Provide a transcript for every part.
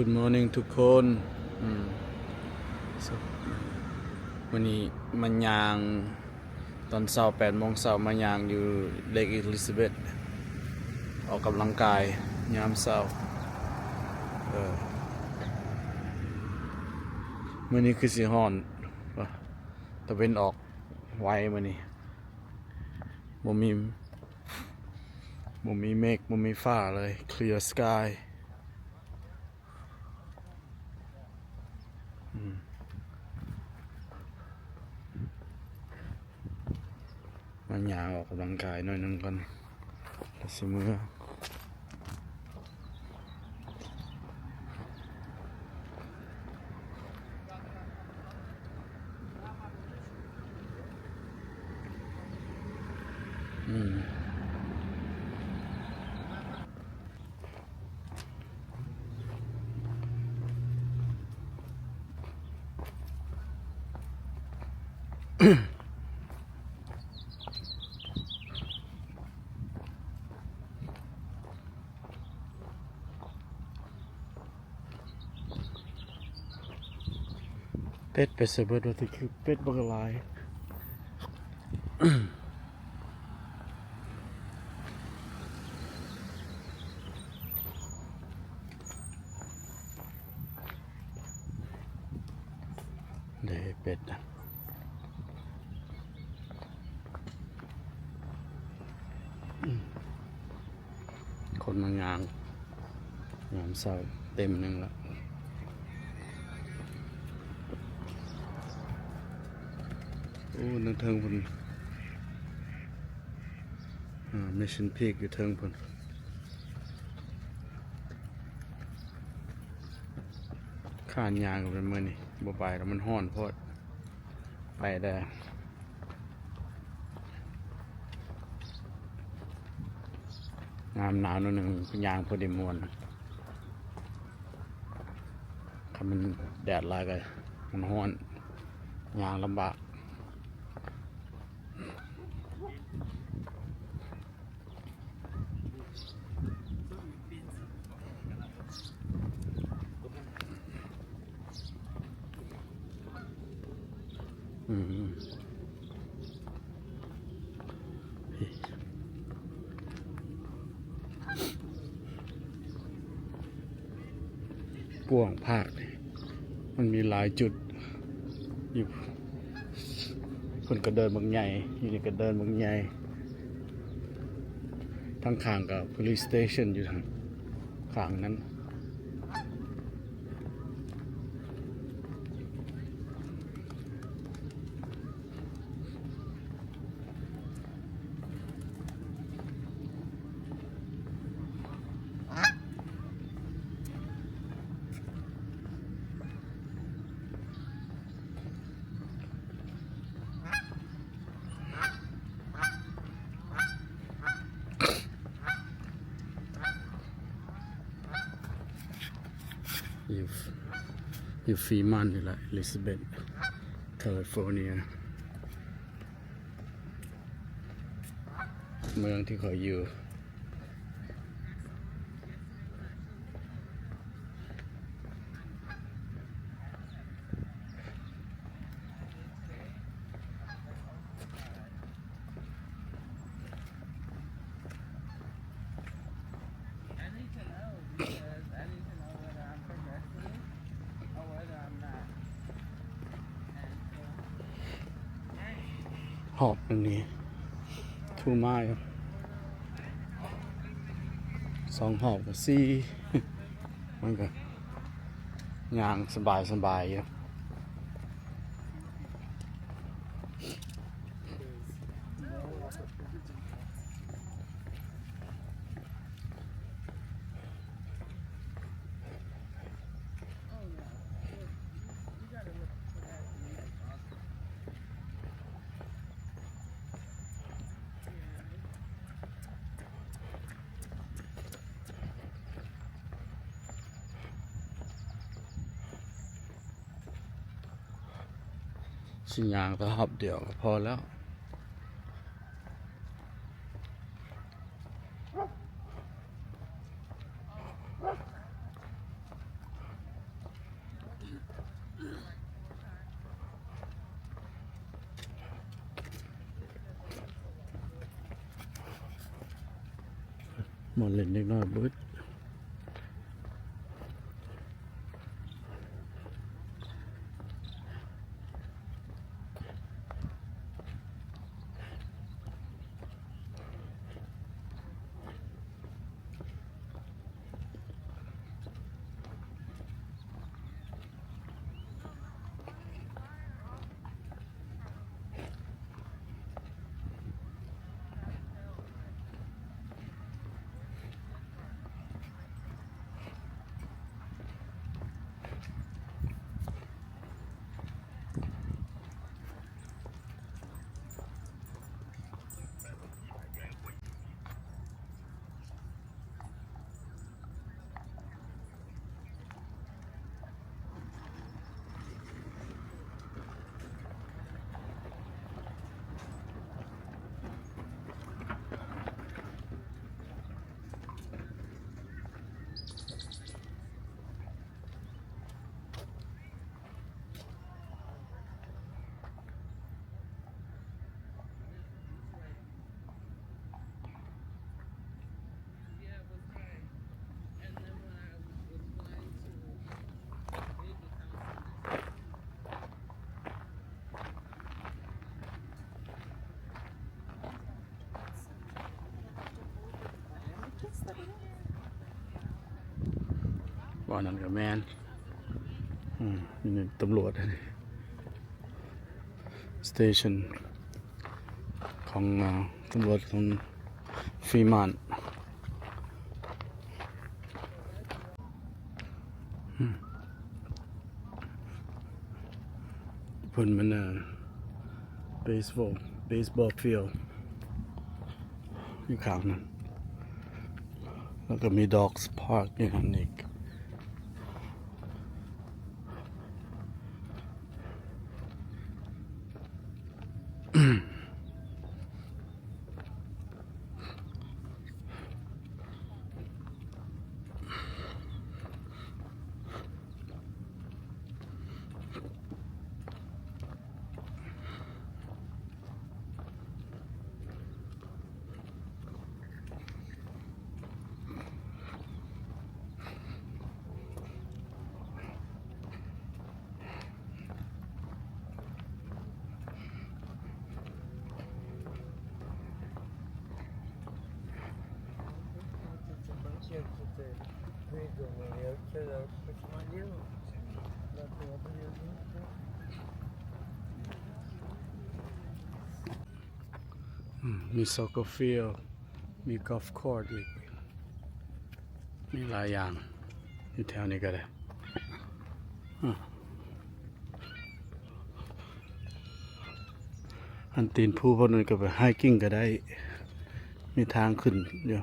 Good morning ທຸກຄົນ. ອືມ ມື້ນີ້ມາຍ່າງ ຕອນເຊົ້າແປດໂມງເຊົ້າ ມາຍ່າງຢູ່ Lake Elizabeth ອອກກຳລັງກາຍຍາມເຊົ້າ. ເອີ ມື້ນີ້ຄືຊິຮ້ອນ ຕາເວັນອອກໄວມື້ນີ້ ບໍ່ມີ ບໍ່ມີເມກ ບໍ່ມີຟ້າເລີຍ clear sky. ອືມ ມາຍ່າງອອກກຳລັງກາຍໜ້ອຍໜຶ່ງກ່ອນ ແລ້ວຊິເມືອ. ອືມ ເປັດໄປໃສເບິດ ວ່າຊິຄືເປັດບັກຫຼາຍ. ເດ້ເປັດນະ ອືມ ຄົນມາຍ່າງຍາມເຊົ້າເຕັມໜຶ່ງລະ. ໂອ້ ເທິງໆ ພຸ້ນ ອາ Mission Peak ຢູ່ເທິງພຸ້ນ. ຄ້ານຍ່າງກັນໄປມື້ນີ້ ບໍ່ໄປແລ້ວ ມັນຮ້ອນໂພດ. ໄປແດ່ ຍາມໜາວໜ້ອຍໜຶ່ງ ຍ່າງພໍດີມ່ວນ. ຄັນມັນແດດຫຼາຍກໍມັນຮ້ອນ ຍ່າງລຳບາກ. ອືມ ກວ້າງພາກ ມັນມີຫຼາຍຈຸດຢູ່. ເພິ່ນກໍເດີ່ນບັກໃຫຍ່ ຢູ່ນີ້ກໍເດີ່ນບັກໃຫຍ່ ທາງຂ້າງກໍ police station ຢູ່ທາງຂ້າງນັ້ນ.ຢູ່ ຢູ່ Fremont ນີ້ແຫຼະ Elizabeth California ເມືອງທີ່ຂ້ອຍຢູ່. ຮອບໜຶ່ງນີ້ two mile ສອງຮອບກໍສີ່ ມັນກໍຍ່າງສະບາຍໆຢູ່. ຊິຍ່າງແຕ່ຮອບດຽວກໍພໍແລ້ວ. ມາເຫຼັ້ນເດັກນ້ອຍເບິດ. ວ່ານັ້ນກໍແມ່ນ ອືມ ນີ້ຕຳຫຼວດ ສະເຕຊັນຂອງ ອາ ຕຳຫຼວດຂອງຟຣີມານ. ອືມ ເພິ່ນມັນ ເອີ ເບສບອລ ເບສບອລຟີວ ຢູ່ຂ້າງນັ້ນ ແລ້ວກໍມີດັອກພາກຢູ່ຫັ້ນອີກ. ອືມ ມີຊັອກເກີຟີວ ມີກອຟຄອດອີກ ມີຫຼາຍຢ່າງຢູ່ແຖວນີ້ກໍໄດ້. ອາ ອັນຕີນພູພວກນັ້ນກໍໄປໄຮກິ້ງກໍໄດ້ ມີທາງຂຶ້ນຢູ່. ອາ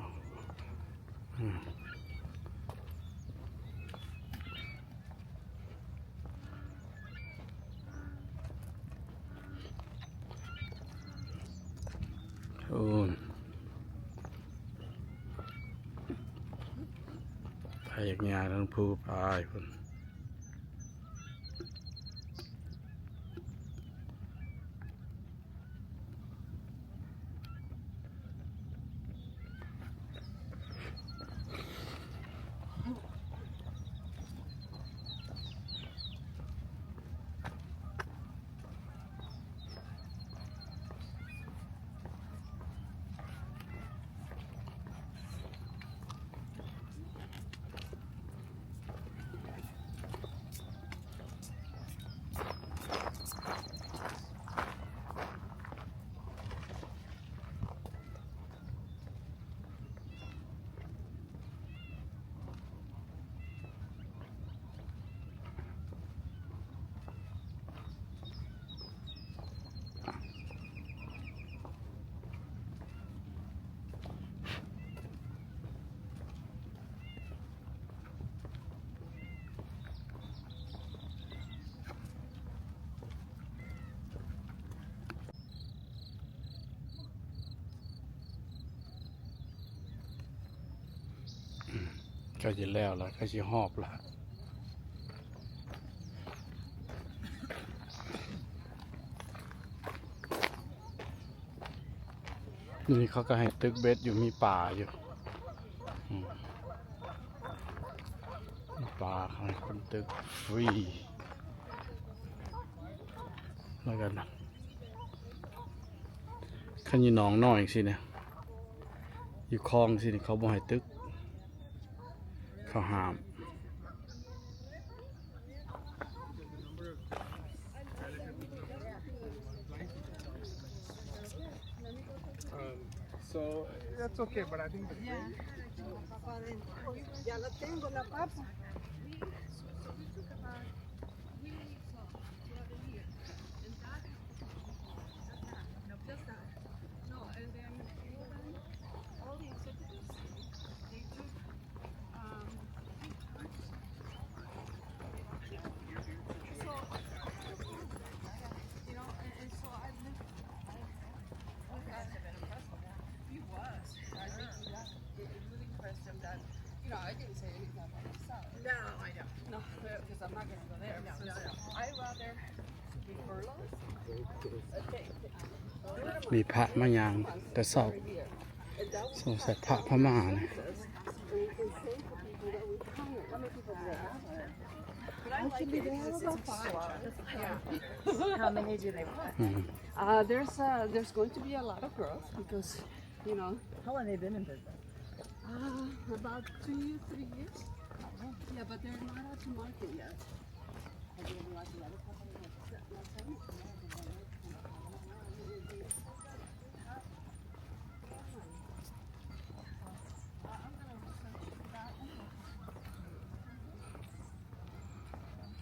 ໂອ້ ໃຜຢາກຍ່າງທາງພູ ໄປພຸ້ນ. ໃກ້ຊິແລ້ວລະ ໃກ້ຊິຮອດລະ. ນີ້ເຂົາກໍໃຫ້ຕຶກເບັດຢູ່ ມີປາຢູ່. ປາກ ໃຫ້ຄົນຕຶກຟຣີ ແລ້ວກັນ ຄັນຢູ່ໜອງນ້ອຍຈັ່ງຊີ້ນະ ຢູ່ຄອງຊີ້ນະ ເຂົາບໍ່ໃຫ້ຕຶກ ເຂົາຫ້າມ. Um, so that's okay, but I think the Ya la tengo, la papa. No, I don't. No, because I'm not going to go there. No, no, no. I rather ມີພະມາຍ່າງແຕ່ເຊົ້າ ສົງໄສພະພະມ້ານີ້. How many do they want? ອືມ Uh, there's, uh, there's going to be a lot of growth because, you know, How long they been in business? Uh, about two, three years. Yeah, but they're not out to market yet.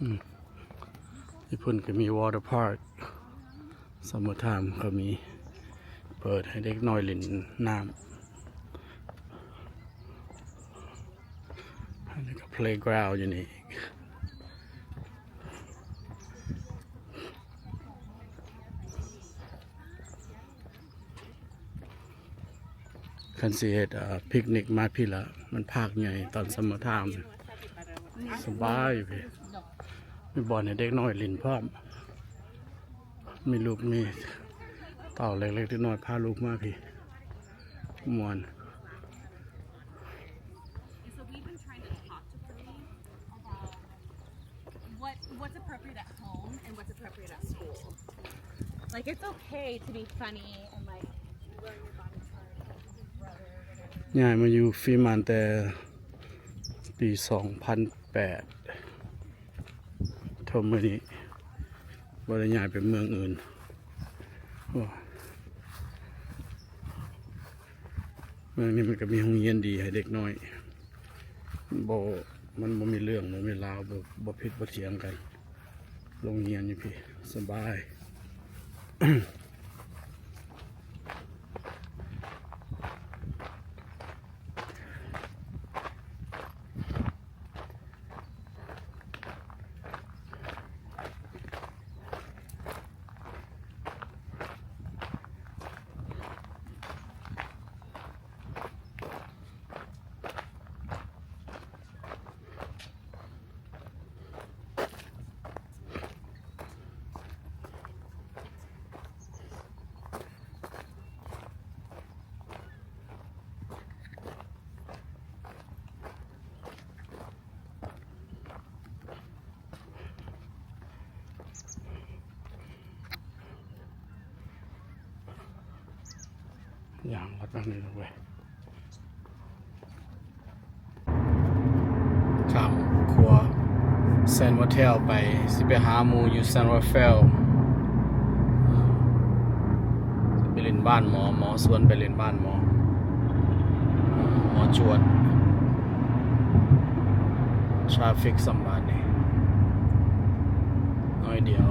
ອືມ ຢູ່ພຸ້ນກໍມີ water park summer time ກໍມີ ເປີດໃຫ້ເດັກນ້ອຍຫຼິ້ນນ້ຳ. ອັນນີ້ກໍ playground ຢູ່ນີ້ອີກ. ຄັນຊິເຮັດ ເອີ ພິກນິກມາພີ້ລະ ມັນພາກໃຫຍ່ຕອນ summer time ສະບາຍຢູ່ພີ້ ມີບ່ອນໃຫ້ເດັກນ້ອຍຫຼິ້ນພ້ອມ ມີລູກມີເຕົ້າເລັກໆນ້ອຍໆ ພາລູກມາພີ້ ມ່ວນ. So we've been trying to talk to Philly about what, what's appropriate at home and what's appropriate at school. Like, it's okay to be funny and, like, wearing your body part. ຍ້າຍມາຢູ່ຟຣີມານແຕ່ປີສອງພັນແປດ ເທົ່າມື້ນີ້ບໍ່ໄດ້ຍ້າຍໄປເມືອງອື່ນ. ໂອ້ ເມືອງນີ້ມັນກໍມີໂຮງຮຽນດີໃຫ້ເດັກນ້ອຍ ບໍ່ ມັນບໍ່ມີເລື່ອງ ບໍ່ມີລາວ ບໍ່ ບໍ່ຜິດບໍ່ຖຽງກັນ. ໂຮງຮຽນຢູ່ພີ້ສະບາຍ. ຍ່າງລັດມານີ້ເວີຍ ຂ້າມຂົວ San Mateo ໄປ ຊິໄປຫາໝູ່ຢູ່ San Rafael ຊິໄປຫຼິ້ນບ້ານໝໍ ໝໍຊວນໄປຫຼິ້ນບ້ານໝໍ ໝໍຈວດ. ທຣາຟິກສ່ຳບາດນີ້ ໜ້ອຍດຽວ